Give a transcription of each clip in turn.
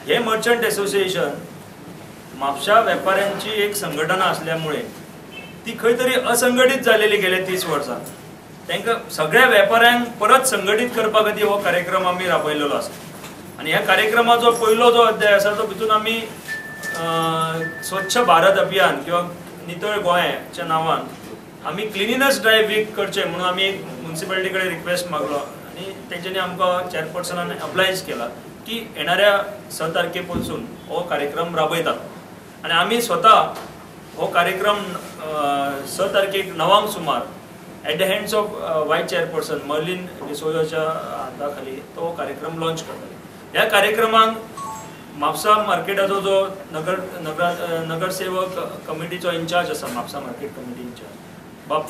हे merchant association म्हापशा वेपाऱ्यांची एक संघटना असल्यामुळे ती खंय तरी असंघटीत जालेली गेले 30 वर्सां. तांकां सगळ्या वेपाऱ्यांक परत संघटीत करपा खातीर हो कार्यक्रम आमी राबयलेलो आसा. आनी ह्या कार्यक्रमाचो पयलो जो अध्याय आसा तो भितून आमी स्वच्छ भारत अभियान किंवा नितळ गोंयच्या नांवान आमी क्लिनिनस ड्रायव्ह वीक करचें म्हणून आमी एक म्युनिसिपालिटी कडेन रिक्वेस्ट मागलो आनी तेंच्यांनी आमकां चेअरपर्सनान अब्लायज केला की येणाऱ्या 6 तारखे पासून हो कार्यक्रम राबयतात. आनी आमी स्वता हो कार्यक्रम 6 तारखेक 9 सुमार at the hands of vice chairperson Merlin डिसोजाच्या हाता खाली तो कार्यक्रम लॉन्च करतले. ह्या कार्यक्रमाक म्हापसा मार्केटाचो जो नगर नगर नगरसेवक कमिटीचो इन्चार्ज आसा, म्हापसा मार्केट कमिटी इन्चार्ज बाब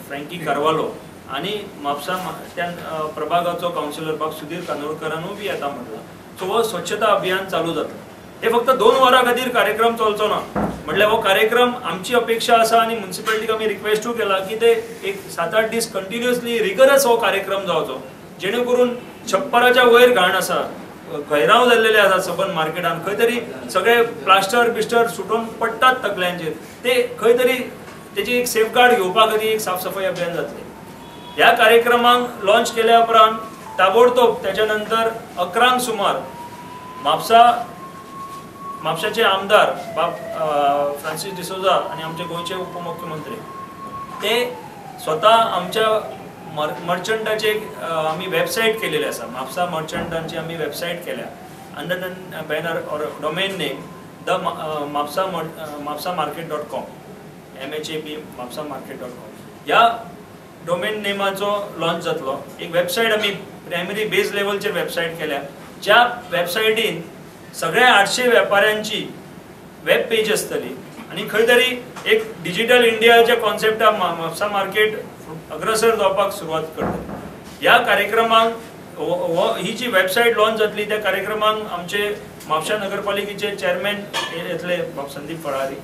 फ्रँकी कार्वालो आनी म्हापसा त्या प्रभागाचो कावन्सिलर बाब सुधीर कानोडकरानूय बी येता म्हटलां. सो हो स्वच्छता अभियान चालू जातलें. हे फक्त 2 वरां खातीर कार्यक्रम चलचो ना, म्हटल्यार हो कार्यक्रम आमची अपेक्षा आसा आनी म्युनिसिपालिटीक आमी रिक्वेस्टूय केला की ते एक 7-8 दीस कंटिन्युअसली रिगरस हो कार्यक्रम जावचो, जेणे करून छप्पराच्या वयर घाण आसा, घैरांव जाल्लेले आसा सबंद मार्केटान, खंय तरी सगळे प्लास्टर बिस्टर सुटून पडटात तकल्यांचेर, ते खंय तरी तेची एक सेफगार्ड घेवपा खातीर एक साफसफाई अभियान जातलें. ह्या कार्यक्रमाक लॉन्च केल्या उपरांत ताबडतोब त्याच्या नंतर 11 सुमार म्हापशाचे आमदार बाब फ्रांसीस डिसोजा आनी आमचे गोंयचे उपमुख्यमंत्री ते स्वता आमच्या मर्चंटाचे आमी वेबसायट केलेली आसा, म्हापसा मर्चंटांची आमी वेबसायट केल्या under the banner or domain name the Mapusa Mapusa market dot com, MHAP Mapusa market dot com ह्या डोमेन नेमाचो लॉन्च जातलो. एक वेबसायट आमी प्रायमरी बेज लेवलचेर वेबसायट केल्या, ज्या वेबसायटीन सगळ्या 800 वेपाऱ्यांची वेब पेज आसतली आनी खंय तरी एक डिजिटल इंडियाच्या कॉन्सेप्टाक म्हापसा मार्केट अग्रसर जावपाक सुरवात करतली. ह्या कार्यक्रमाक ही जी वेबसायट लॉन्च जातली त्या कार्यक्रमाक आमचे म्हापशा नगरपालिकेचे चेअरमॅन येतले बाब संदीप फळारी,